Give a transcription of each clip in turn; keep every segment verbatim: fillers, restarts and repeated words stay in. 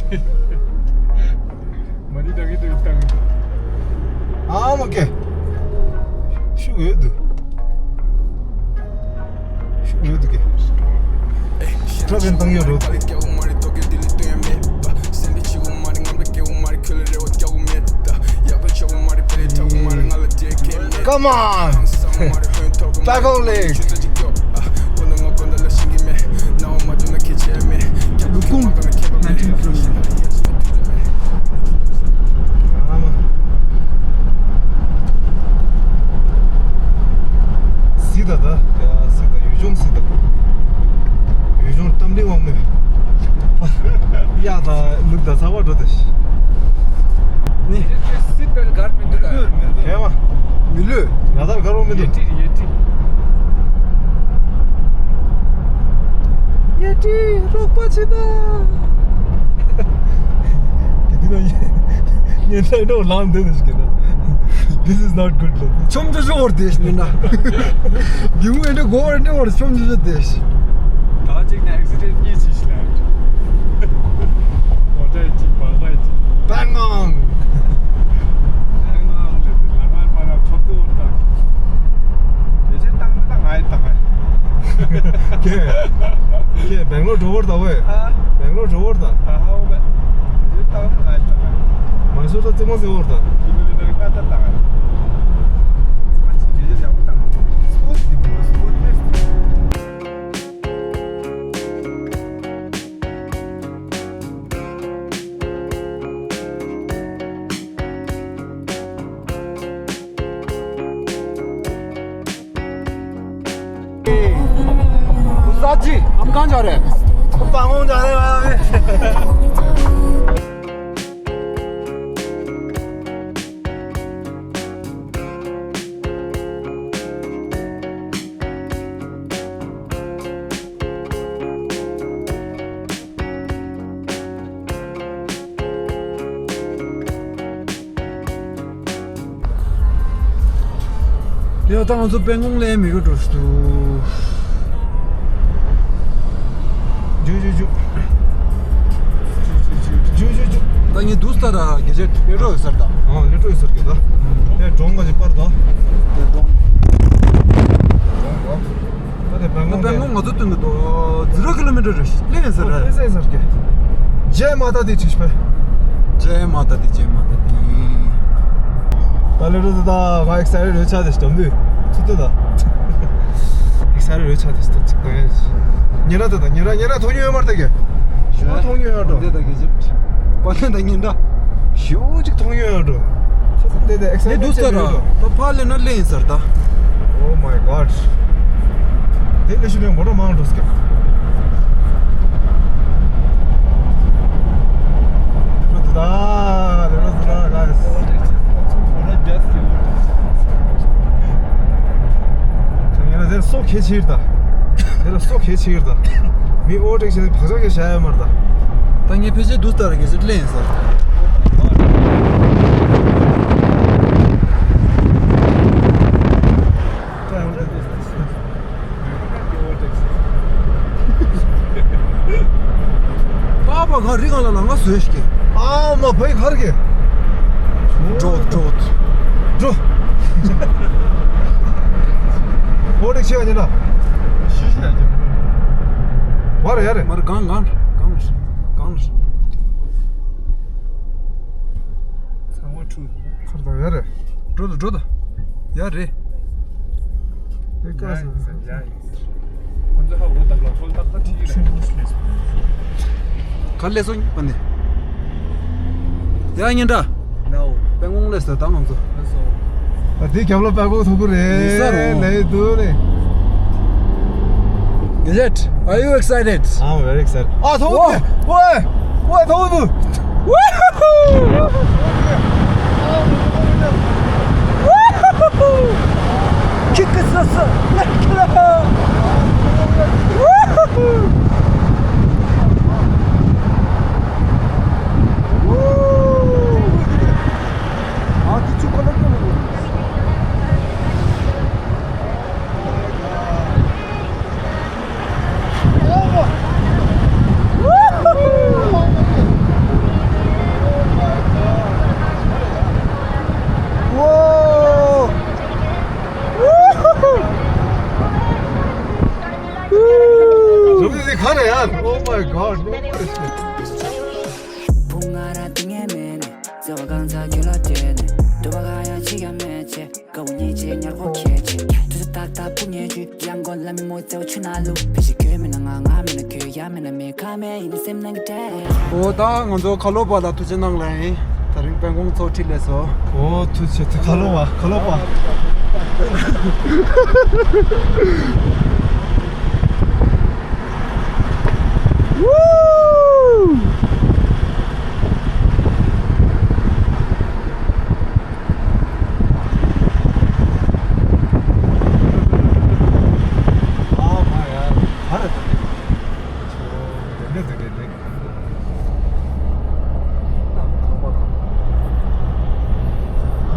མ་ཎི་བགྲང་གི་འདུག་བགྲང་གི་འདུག་ཨ་མ་ཀེ། ཤུགས་ཡོད་འདུག་ཤུགས་ཡོད་འདུག་ཀེ། ཁྲོ་གན་བཏང་ཡོད་རོ། Come on! Back on leg! ལུག་ཀུང་ང་ཁྲིན་ཁྲོ། སི་ད་ད། ཡ་སི་ད་ཡུལ་ལྗོངས་སི་ད། ཡུལ་ལྗོངས་གཏམ་གླེང་དབང་མོ། ཡ་ད་ལུག་ད་ཚ་བ་འགྲོ་ད་ཤི། ནི། སི་ཊི་བེལ་གར་མི་འདུག་ག་གལ་བ། མི་ལུས། ང་ད་གར་འོང་མི་འདུག་ཡེ་ཏི་ཡེ་ཏི། ཡེ་ཏི་རོགས་པ་བྱེད་ད། དེ་དུས་ན་ཉན་ཐོས་འགྲོ་ལངས་འདོད་ནས་ཤི་གི་ན། This is not good ལ། ཆོམ་ཆོ་ཤོར་དེ་ཤི་ན། རྒྱུ་མོ་འདྲ་གོ་བར་འདྲ་བར་ཆོམ་ཆོ་ཤོར་དེ་ཤི། ད་ཅིག་ན་ཨེག་སི་ཌེན་ཊི་གཉིས་ཤི་ཤི་ལ། མོ་ཊ་ཅིག་བ་ག་ཅིག Bang on! Bang on ལ་དེ་ལ་ང་མ་ན་ཚོགས་འདུ་བཏང་། དེ་ཅིག་བཏང་ད་ང་ཡི་བཏང་ང་ཡི། ཁྱེད། ཁྱེད་སྦེང་ལོར་འགྲོ་བར་ད་ཝེ། ཨ། སྦེང་ལོར་འགྲོ་བར་ད། ཨ་ཧ་འོ་བེ། དེ་བཏང་ང་ཡི་བཏང་ང་ཡི། མ་སོ་ད་ཙི་མ་ཟེར་བར་ད། དེ་ནི་ད་ང་ད་བཏང་ང་ཡི། ཙི་མ་ཅི་དེ་ཡག་པོ་བཏང་། སུ་དེ་མི་སུ་དེ། ས་ཅི་ཨམ་གང་ཆ་རེད། པ་མོང་ཆ་རེད། ཡ་ད་ང་ཚོ་སྦེང་ཀོག་ལ་མི་གོ་འགྲོ་སུ། ཇུ་ཇུ་ཇུ། ཇུ་ཇུ་ཇུ། ད་ངས་དུས་ལྟར་ར་གེ་ཇེ་ལེ་ཀྲོ་ཡོད་སར་ད། ཨ་ལེ་ཀྲོ་ཡོད་སར་གེ་ད། ཡ་གྲོང་ག་ཅིག་པར་ད། ཡ་གྲོང་། ད་དེ་སྦེང་ཀོག་ང་ཚོ་སྟོན་གི་འདུག་ཛི་རོ་ཀི་ལོ་མི་ཊར་རེད། ལེན་ཟེར་རེད། ལེན་ཟེར་གི་ཇེ་མ་ཏ་དི་ཁྲིས་པེ། ཇེ་མ་ཏ་དི་ཇེ་མ་ཏ་དི། ད་ལེ་རོ་ད་ང་ཨེག་སའི་ཊེཌ་རེད་ཆ་དེ་སྟོན་དུས་ཚུད་དུ་ད། ཨེག་སའི་ཊེཌ་རེད་ཆ་དེ་སྟོན་ཅིག་ད་ཡ། ཉེ་ར་ད་ད་ཉེ་ར་ཉེ་ར་ཐོང་ཉོ་ཡོད་མར་ད་གི་ཞོ་ཐོང་ཉོ་ཡོད་འགྲོ། འདི་ད་གི་ཇེ། པ་ལེན་ད་ཉིན་ད། ཞོ་ཅིག་ཐོང་ཡོད་འགྲོ། ཁྱེད་ཚོ་དེ་དེ་ཨེག་སའི་ཊེཌ་ནི་དུས་ཚོད་ར་ད་ཕ་ལེ་ན་ལེན་ཟེར་ད། Oh my god. དེ་ལས་ཤུ་ལེན་མོ་ཊ་མང་འགྲོ་སྐྱབས། ལེ་རོ་ད་ད་ལེ་རོ་ད་ད་guys. ཁྱེད་ཚོ་སོ་ཁེ་ཕྱིར་ད། དེ་ལ་སོ་གལ་ཆེ་གི་རེད་ད། མི་ཨོ་ཊེག་བྱས་ནས་བག་ཆགས་ཀྱི་བྱ་ཡ་མ་རེད་ད། ད་ངས་ཕལ་ཆེར་དུས་ལྟར་གལ་ཆེར་ལེན་ཟེར། པ་པ་ག་རི་ག་ལ་ལ་ང་བཟོས་ཤིག་ཨ་མ་བའི་གར་གི་འགྲོ་འགྲོ། འགྲོ། ཨོ་ཊེག་ཆེ་བ་ཉེ་ན། ཤི་ཤི་ཡ་ཅན། ཡར་ཡར། མར་གང་གང་གང་གང་། ཚང་མ་འཁྲུག་ཁར་དང་ཡར། འགྲོ་དང་འགྲོ་དང་། ཡར་རེད། ཡ་ཡིན་ཟེར་ཡ་ཡིན་ཟེར། ཁོ་ཚོ་ཧ་གོ་ད་ལ་ཁོ་ལ་ཏག་ཏག་ཁྲིད་ཀྱི་རེད། ག་ལེ་སོང་པ་ནི། ཡ་ཉེ་འདྲ། ནའོ། པེང་ཀོང་ལས་སོ་ད་ང་ཚོ། ལགས་སོ། ཨ་དེ་རྒྱབ་ལ་པེང་ཀོང་ཐུག་གི་རེད། ལགས་སོ། ལས་འདུག་ནས། Is it? Are you excited? I'm very excited. ཨ་ཐུག་གི་ཝེ་ཝེ་ཐུག་གི Woohoo! Woohoo! Kick us up. Woohoo! Woo! ཨ་དེ་ཚོ་ཁོ་ན་སྐྱོན་མི་འདུག Oh my God. Woohoo! ཨ་རེ་ཡ། Oh my god, no mercy. བུ་ང་རང་དེ་ངའི་མེད་ནས། བརྩེ་བ་གང་ཚ་ཁྱོད་ལ་སྤྲད་ནས། འདོད་པ་གང་ཡང་ཅི་ཡང་མེད་ཅེས། དགའ་བོ་གཉིས་ཆེ་ཉར་གོ་ཁྱེད་ཅེས། དུས་ཚོད་ཏག་ཏག་བུ་ངའི་རྒྱུད། ཡང་གོན་ལ་མི་མོ་བརྩེ་བ་ཆུ་ནང་བླུགས། ཕི་ཞིག་ཁྱོད་མེད་ན་ང་། ང་མེད་ན་ཁྱོད། ཡ་མེད་ན་མེད། ཁ་མེད་ཡིན་ན་སེམས་ནང་གི་འདྲེ། འོ་ད་ང་ཚོ་ཁ་ལོ་པ་ལ་ཐུགས་རྗེ་གནང་ལ་ཡིན། ད་རིང་དཔལ་ཁང་ཚོགས་ཁྲི་ལས་སོ། འོ་ཐུགས་རྗེ་ཆེ། ཁ་ལོ་པ། ཁ་ལོ་པ།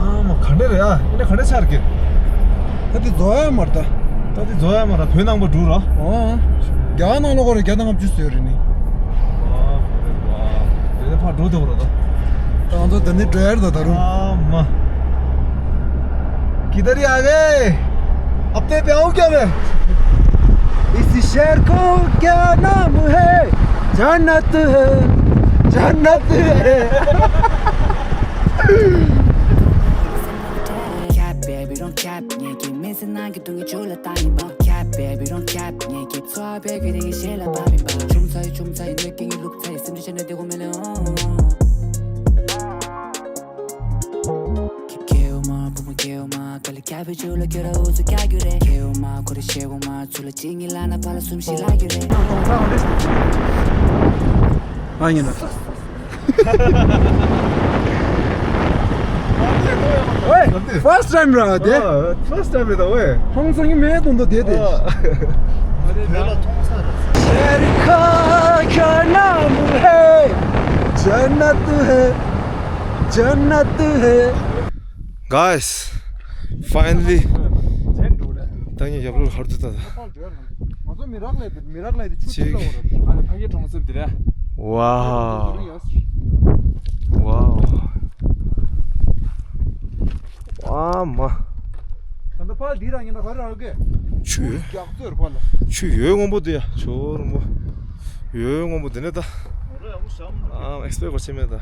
ཨ་མ་ག་འདྲ་རེད་ཨ། ཨེ་འདྲ་ག་འདྲ་ཆགས་ཀྱི། ད་དེ་རྫོགས་ཡ་མ་རེད་ད། ད་དེ་རྫོགས་ཡ་མ་རེད། བོད་ནང་པ་འགྲོ་ར། ཨོ། རྒྱ་གར་ནང་ལོགས་རེད། བརྒྱ་དང་ལྔ་བཅུ་ཙམ་ཡོད་རེད་ནི། ཨ་ཧོ་རེད་བ། དེ་ནས་ཕར་འགྲོ་ཐུབ་ར་ད། ད་ང་ཚོ་དེ་ནས་འགྲོ་ཡ་རེད་ད་ད་རུང་། ཨ་མ། किधर ही आ गए? हफ्ते पे आऊं क्या मैं? इस शहर को क्या नाम है? जन्नत है, जन्नत है। Cap, baby, don't cap. ངེད་ཀྱི་མི་ཚེ་ནང་གི་སྡུག་བསྔལ་ཆུ་ལ་བཏང་ཡིན་པ། Cap, baby, don't cap. ངེད་ཀྱི་འཚོ་བ་བོད་ཀྱི་རིག་གཞས་ལ་བབས་ཡིན་པ། ཆུང་ཚ་ཡི་ཆུང་ཚ་ཡི་གནོད་སྐྱོན་གྱི་ལུག་ཚ་ཡི་སེམས་ཁྲལ་བྱས་ན་འདོད་ཁོ་མེད་ལེ། ཨོ། ཁེ་ཁེའུ་མ་བུ་མོ་ཁེའུ་མ་ག་ལེ་ཁ་བའི་ཆུ་ལ་ཁྱོད་ར་འུ་ཚོ་རྒྱག་རྒྱུ་རེད། ཁེའུ་མ་ཁོ་རེ་ཤེས་གོ་མ་ཚུར་ལ་གཅིག་གཉིས་ལ་ན་ཕ་ལ་གསུམ་བཞི་ལ་རྒྱུ་རེད། ཨ་ཡིན་ན། ཨོའི། First time ར་དེ། ཨ། First time རེད་ད་ཝེ། མཐོང་སོང་ཡི་མེད་དུ་འདུག་དེ་དེ། ཨ། བོད་ལ་མཐོང་ས་རེད། Guys, finally. ད་ངས་རྒྱབ་ལོགས་ཧར་དུ་ད། ང་ཚོ་མི་རག་ལས་དེ་མི་རག་ལས་དེ་ཆུ་ཅིག་ཐིག་ལ་འོ་ར། ཨ་ནི་ཕ་གི་གྲོང་གསེབ་འདི་རེད། Wow. Wow. ཨ་མ། ད་ལྟ་ཕ་འདི་རང་ཡིན་ན་ག་རེ་རག་གི། ཆུ་ཡོད། རྒྱག་ཚོད་རེད་ཕ་ལ། ཆུ་ཡོད་སྔོན་པོ་འདི་ཡ་ཆུ་སྔོན་པོ། ཡོད་སྔོན་པོ་འདི་ནས་ད། ཨ་ཨེགས་སི་པེག་གོ་ཆེ་མེད་ད།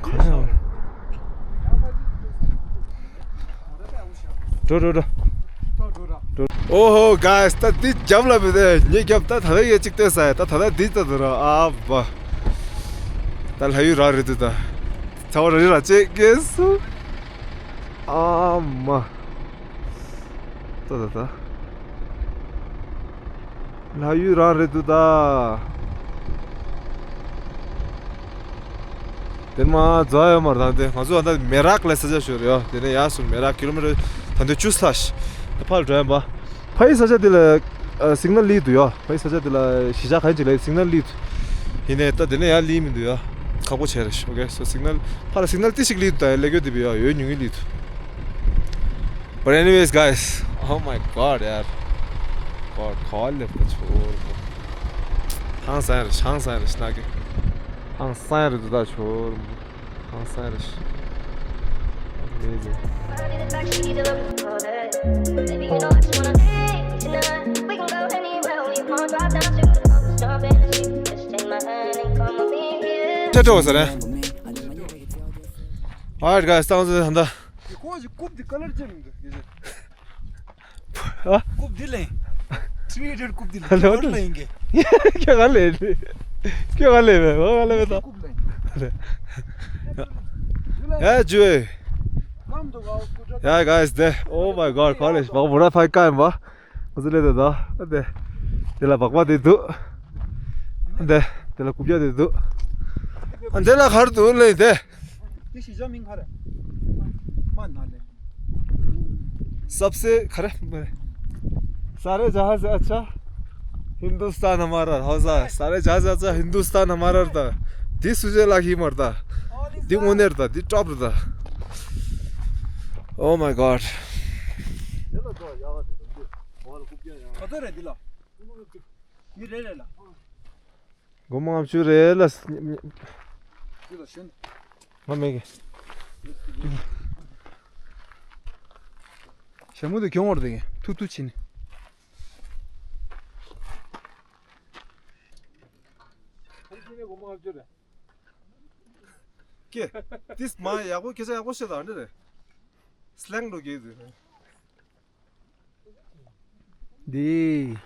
ག་ཡང་། འགྲོ་འགྲོ་འགྲོ། འོ་ཧོ་guys, ད་འདི་རྒྱབ་ལ་མི་བསྡད། ངའི་རྒྱབ་ད་ད་ལྟ་ཡས་གཅིག་ལྟོས་ས་ཡ། ད་ད་ལྟ་འདི་ལྟ་དུ་ར་ཨ་བ། ད་ལྷ་ཡུལ་རང་རེད་འདུག་ད། ཚ་བ་ར་རི་ར་ཅེ་ཀེ་སུ། ཨ་མ། ད་ད་ད། ལྷ་ཡུལ་རང་རེད་འདུག་ད། དེ་མ་རྫོགས་ཡོད་མ་རེད་ད། དེ་ང་ཚོ་ད་མེ་རག་ལ་ས་ཆ་ཞིག་རེད་ཡ། དེ་ནས་ཡར་སོང་མེ་རག་ཀི་ལོ་མི་ཊར་ད་དུང་བཅུ་ཙམ་ཞིག་ད་ཕར་འགྲོ་ཡ་ཡིན་པ། ཕ་ཡི་ས་ཆ་དེ་ལ་ཨ་སིག་ནལ་སླེབས་འདུག་ཡ། ཕ་ཡི་ས་ཆ་དེ་ལ་གཞིས་ཆགས་གང་ཅིག་ལ་སིག་ནལ་སླེབས་འདུག་ཡིན་ནའི་ད་དེ་ནས་ཡར་སླེབས་མི་འདུག་ཡ། ཁག་པོ་བྱས་རེད། ཨོ་ཁེ། སོ་སིག་ནལ་ཕར་ལ་སིག་ནལ་ཏི་ཞིག་སླེབས་འདུག་ད་ཡ་ལས་གོ་དེ་བི་ཡ་ཡོད་ཉུང་ཉུང་སླེབས་འདུག But anyways, guys, oh my god, ཡར། God, ག་བ་སླེབས་ད་ཆོར་མོ། ཧང་སང་རེད། ཧང་སང་རེད་ཤི་ན་གི། ཧང་སང་རེད་འདུག་ད་ཆོར་མོ། ཧང་སང་རེད་ཤི། Amazing. ཁྱེད་འགྲོ་བ་ཟེར་རེད། Alright, guys, ད་ང་ཚོ་ད་ལྟ། ཁོང་གི་རྐུབ་དེ་ཀ་ལར་ཅན་མི་འདུག་ཡེ་ཤེས། ཨ། རྐུབ་འདི་ལེན། ཁྲི་མི་ཊར་རྐུབ་འདི་ལེན། ཧ་ལོ། ཁྱོད་ལེན་གི། ཁྱོད་ག་ལེན། ཁྱོད་ག་ལེན་མེད། ཨོ་ག་ལེན་མེད་ད། རྐུབ་ལེན། ཡ་ཇུ་ཨེ། Yeah, guys, there. Oh my god, college. བག་བོ་ར་ཕའི་ཀ་ཡིན་པ། ང་ཚོ་ལས་དེ་ད། དེ། དེ་ལ་བག་པ་དེ་འདུག་དེ། དེ་ལ་རྐུབ་ཀྱག་དེ་འདུག་ཨ་དེ་ལ་ག་རེ་འདུག་ལེན་དེ། དེ་གཞིས་ཆགས་མིང་ག་རེ། མ་ན་ལེ། सबसे खरे सारे जहां से अच्छा हिंदुस्तान हमारा। ཧོ་ས། सारे जहां से अच्छा हिंदुस्तान हमारा རེད་ད། འདི་སུ་ཇེ་ལག་ཧི་མར་ད། འདི་དངོས་གནས་རེད་ད། འདི་ཊོབ་རེད་ད། Oh my god. ག་ཚོད་རེད་འདི་ལ། འདི་རེད་རེད་ལ། སྒོར་མོ་ལྔ་བཅུ་རེད་ལ། ང་མེད་གི། ཞྭ་མོ་དེ་གྱོང་བར་དེ་གི་ཐུ་ཐུ་ཕྱིན། ཀྱེ། ཏིས་མ་ཡག་པོ་སྐད་ཆ་ཡག་པོ་བཤད་དང་འདི་རེད། སི་ལེང་འགྲོ་གི་འདུག་འདི།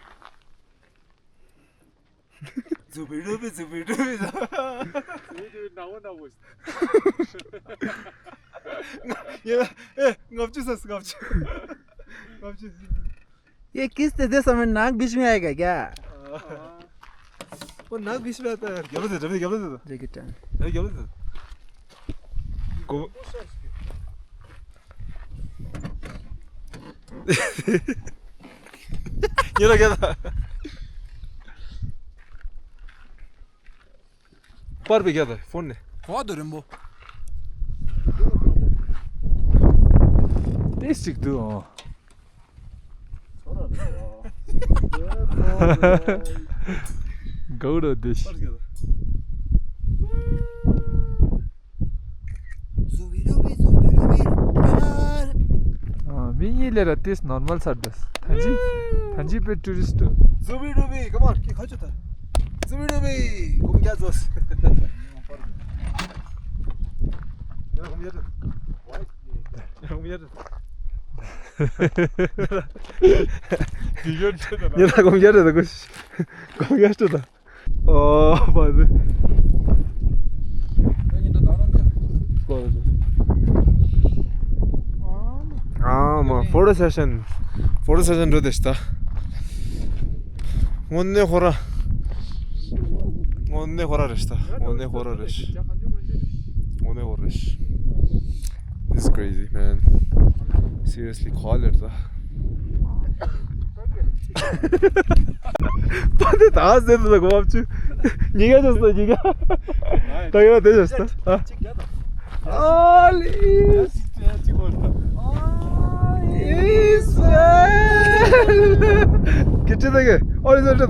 ཛུ་བི་རུ་བི་ཛུ་བི་རུ་བི་ཛུ། ཛུ་བི་རུ་བི་ནག་པོ་ནག་པོ། ཡ་ཨེ་ལྔ་བཅུ་ཟེར་ལྔ་བཅུ། ལྔ་བཅུ། ये किस तेरे सामने नाक बीच में आएगा क्या? वो नाक बीच में आता है। क्या बोलते हैं? क्या बोलते हैं? जय किटान। अरे क्या बोलते हैं? को ये लगा था। པར་བི་རྒྱ་དང་ཕོན་ནས། གོ་བ་དུ་རིང་པོ། ཏེ་ཞིག་འདུག་ཨང་། གའུ་རོ་དེ་ཞིག་ཨ། མི་གཉིས་ལས་ར་ཏེས་ནོར་མལ་ཚར་འདུག་ཐན་ཅི། ཐན་ཅི་པའི་ཊུ་རི་སི་ཊི། ཛུ་བི་རུ་བི། Come on. ཁྱེད་ཁ་ཆུ་ད། ཛུ་བི་རུ་བི། གོམ་རྒྱག་ཛོས། ཡ་གོམ་རྒྱག་ད། ཡ་གོམ་རྒྱག་ད། ཉེ་ད་གོམ་རྒྱག་ད་ད་གོ་ཤི། གོམ་རྒྱག་ད་ད། ཨོ་བ་ནི། ཨ་མ་ཕོ་ཊོ་སེ་ཤན། ཕོ་ཊོ་སེ་ཤན་འགྲོ་དེ་ཤི་ད། དངོས་གནས་ཁོ་ར། དངོས་གནས་ཁོ་ར་རེད་ཤི་ད། དངོས་གནས་ཁོ་ར་རེད་ཤི། དངོས་གནས་ཁོ་ར་རེད་ཤི། This is crazy, man. Seriously, ཁོ་ལེར་ད། པ་དེ་ད་ཟེར་དུ་གོ་བབ་ཆུ། ཉི་ག་ཅོ་སོ་ཉི་ག་ད་ཡོད་དེ་ཅོ་སོ། ཨ་ལི། ཨིས་ར་ཨེལ། ཀི་ཅི་ད་གེ་ཨོ་ལི་ཟེར་ད།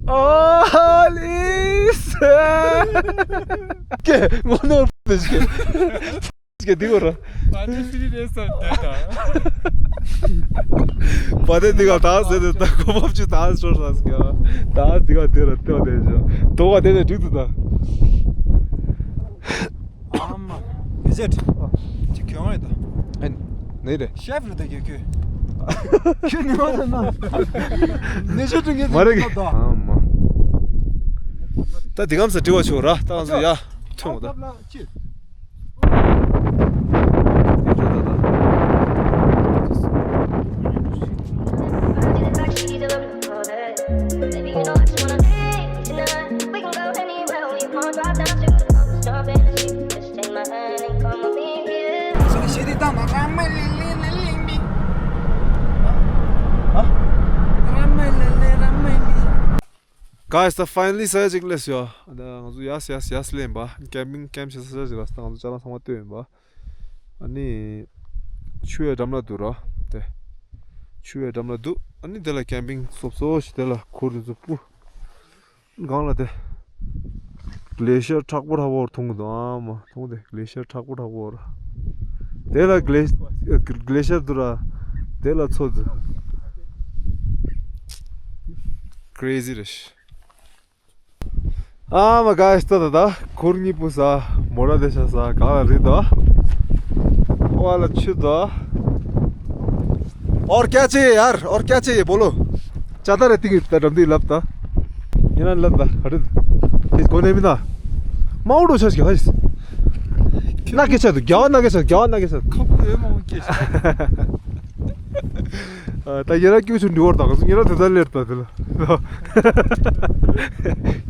ཨོ་ལི་ཟེར། ཀེ་ངོ་ནོར་དེ་ཞིག་ཀྱི་འདི་གོ་ར། བ་དེ་ཕི་རི་རེད་ས་འདི་ད། བ་དེ་འདི་ག་ད་ཟེར་ཏེ་ད་གོ་བབ་ཆུ་ད་ཤོར་ས་སྐྱ། ད་འདི་ག་དེ་ར་ལྟོས་དེ་ཞོ། དོ་ག་དེ་ནས་འགྲིག་ཏུ་ད། ཨ་མ། ཡེ་ཟེར། ཅི་ཁྱོད་ང་ཡོད་ད། ཨེ་ནི་རེད། ཤེབ་རེད་ད་ཁྱོད་ཁྱོད། ཁྱོད་ནི་མ་ད་ན། ནི་ཤོ་ཏུ་ངེས་མ་རེད་གི། ཨ་མ། ད་འདི་གམ་ས་དྲི་བ་ཆོ་ར་ད་ང་ཚོ་ཡ་ཐོན་གོ་ད། Guys, ད་finally་ས་ཆ་ཅིག་སླེབས་ཡོད། ད་ང་ཚོ་ཡས་ཡས་ཡས་སླེབས་ཡིན་པ། ཀེམ་པིང་ཀེམ་བྱེད་ས་ཆ་ཅིག་ལ་ད་ང་ཚོ་ཅ་ལག་ཚང་མ་བཏོན་ཡིན་པ། ཨ་ནི་ཆུ་ཡའི་འགྲམ་ལ་འདུག་ར། དེ་ཆུ་ཡའི་འགྲམ་ལ་འདུག་ཨ་ནི་དེ་ལ་ཀེམ་པིང་སོབ་སོབ་ཞིག་དེ་ལ་གུར་དེ་ཚོ་སྤུ་སྒང་ལ་དེ་གི་ལེ་ཤར་མཁྲེགས་པོ་མཁྲེགས་པོ་མཐོང་གི་འདུག་ཨ་མ་མཐོང་དེ་གི་ལེ་ཤར་མཁྲེགས་པོ་མཁྲེགས་པོ་ར། དེ་ལ་གི་ལེ་གི་ལེ་ཤར་འདུག་ར། དེ་ལ་མཚོ་འདུག Crazy་རེད། ཨ་མ་ག་ཤི་ཏོ་ད་ད་གུར་གཉིས་པོ་ས་མོ་ར་དེ་ཤ་ས་ག་ལ་རི་དོ། ཨོ་ལ་ཆུ་དོ། और क्या चाहिए यार, और क्या चाहिए बोलो। ཅ་ད་རེ་ཏིག་ད་འགྲམ་དུ་ལབ་ད། ཡིན་ན་ལབ་ད་ག་རེ་ད། དེ་གོ་ནས་མིན་ད། མ་འོ་རོ་ཆ་ཞིག་ཧ་ཤི། ན་སྐད་ཆ་དུ་རྒྱ་བ་ན་སྐད་ཆ་རྒྱ་བ་ན་སྐད་ཆ། ཁ་པོ་ཡོད་མ་འོང་སྐད་ཆ། ད་ཉེ་ར་ཀྱུ་ཆུ་འདི་བར་དང་ཉེ་ར་དེ་ད་ལེར་ད་དེ་ལ།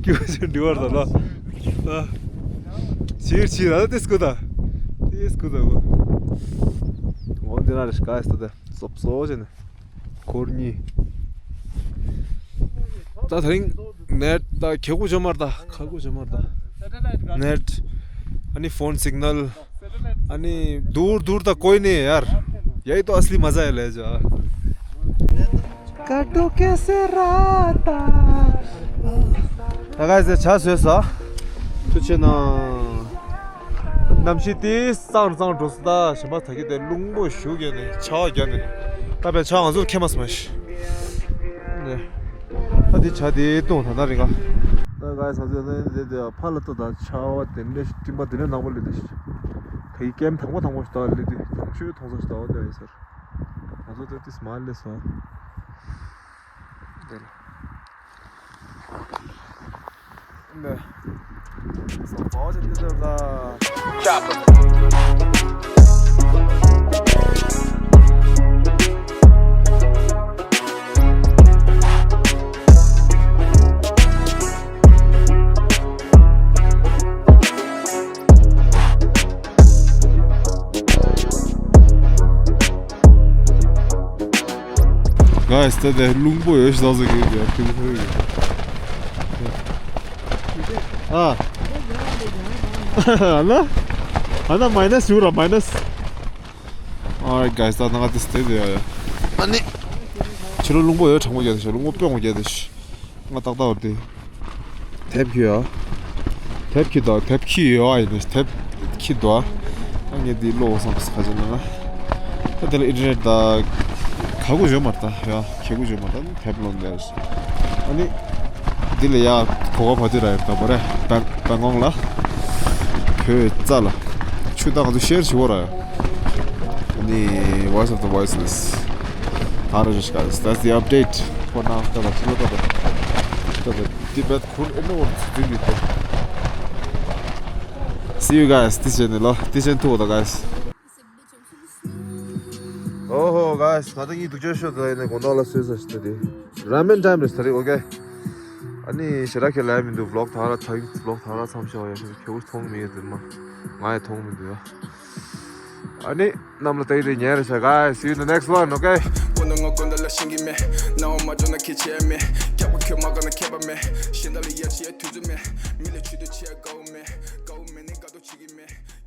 ཀྱུ་ཆུ་འདི་བར་དང་ལ། ཕྱིར་ཕྱིར་ཨ་ཏེ་སྐུ་ད། ཏེ་སྐུ་ད་གོ། འོ་འདི་ན་རེ་ཤི་ཀ་ཡེ་སྟོ་དེ་སོབ་སོ་ཅེ་ནེ། གུར་གཉིས། ད་ད་རིང་ནེཊ་ད་ཁེ་གུ་ཇོ་མར་ད་ཁ་གུ་ཇོ་མར་ད། ནེཊ་ཨ་ནི་ཕོན་སིག་ནལ། ཨ་ནི་दूर दूर तक कोई नहीं है यार। यही तो असली मजा है ले जा। काटो कैसे रात। ད་ག་ཟེ་ཆ་བཟོས་ས། ཐུགས་ཆེ་ན། གནམ་གཤིས་དེ་གཙང་གཙང་འགྲོ་ས་ད་ཞིམ་པ་ད་གི་དེ་རླུང་པོ་ཞུགས་ཡོད་ནས་ཆར་བ་བརྒྱབ་ནས་ད་བས་ཆར་ང་ཚོར་ཁེལ་མ་སོང་ཤི། ནས་ད་དེ་ཆ་དེ་བཏུང་ད་ན་རིང་ག་ག་ས་ཚོད་ནས་དེ་དེ་ཕ་ལ་ཏོ་དང་ཆ་བ་དེ་འདྲ་ཞིག་སྤྲིན་པ་དེ་འདྲ་ནག་པོ་ལས་དེ་ཞིག་ད་ཡི་ཀེམ་དང་པོ་དང་པོ་ཞིག་ད་ལས་དེ་དང་ཤོས་མཐོང་ས་ཞིག་ད་བ་དེ་ཡིན་ཟེར། ང་ཚོ་དེ་དེ་སྨ་ལས་སོང་། དེ་ལ། ནས། སོ་པའོ་ཅི་དེ་ཚོ་ད། Guys, ད་དེ་རླུང་པོ་ཡོད་ཤག་ཟེར་གི་ཡོད་ཡ། ཨ་ན། ཨ་ན་མའི་ནས་ཡོད་ར། མའི་ནས། Alright guys, ད་ང་དེ་སྟེ་དེ་ཡ་ཡ། ཨ་ནི། ཕྱི་ལོ་རླུང་པོ་ཡོད་གྲང་མོ་རྒྱག་དེ་ཤག་རླུང་པོ་དཔེ་མོ་རྒྱག་དེ་ཤག་ང་ཏག་ཏག་བར་དེ། དེབ་ཁྱི་ཡོད། དེབ་ཁྱི་དང་དེབ་ཁྱི་ཡོད་ཨ་ཡིན་ནས་དེབ་ཁྱི་དོ། ཨ་ངས་འདི་ཀློག་བསམ་ཁ་ཅན་ན། ད་དེ་ལ་ཨིན་ཊར་ནེཊ་ད་ག་གུ་ཡོད་མ་རེད་ད་ཡ། ག་གུ་ཡོད་མ་རེད་ད་དེབ་ཀློག་འདི། ཨ་ནི་འདི་ལ་ཡ་གོ་བ་བ་དུ་ར་ཡ་ད་བ་རེད། བེང་བེང་ཀོག་ལ་བོད་རྩ་ལ་ཆུ་དང་ང་ཚོ་ཤེར་བྱེད་བོ་ར་ཡ། ཨ་ནི་Voice of the Voiceless། ད་ར་ཞིག་ག That's the update for now. ད་ད་ད་ད་ད་ད་ད། Tibet cool in the world. See you guys. This channel, this channel too, guys. Oh, guys, ང་ད་ངའི་སྡུག་ཅག་ཤོད་ད་ཡིན་ན་དགོང་དག་ལ་གསོས་ས་ཞིག་ད་དེ། ར་མེན་ཊའིམ་རེད་ད་རེད། ཨོ་ཀེ། ཨ་ནི་ཞེ་དྲག་ཁྱེད་ལ་མི་འདུག་བི་ལོག་ད་ར་ཚ་བི་ལོག་ད་ར་མཚམས་ཤོག་ཡ། ཞེ་ཁྱེད་མཐོང་མི་ཡོད་དེ་མ། ང་ཡི་མཐོང་མི་འདུག་ཡ། ཨ་ནི། གནམ་ལ་བལྟས་ཏེ་ཉལ་རེ་བྱ། Guys, see you in the next one, okay? དགོང་དག་ང་དགོང་དག་ལ་ཤེས་ཀྱི་མེད། སྣང་བ་མ་འཇོག་ན་ཁྱད་ཆེ་མེད། ཁྱབ་པ་ཁྱོད་མ་ག་ན་ཁྱད་པར་མེད། གཞན་དག་ལ་ཡ་བྱེད་དུས་ཚོད་མེད། མི་ལ་ཆུ་དོ་ཆེ་དགའ་བོ་མེད། དགའ་བོ་མེད་ནི་དགའ་དོ་བྱེད་ཀྱི་མེད།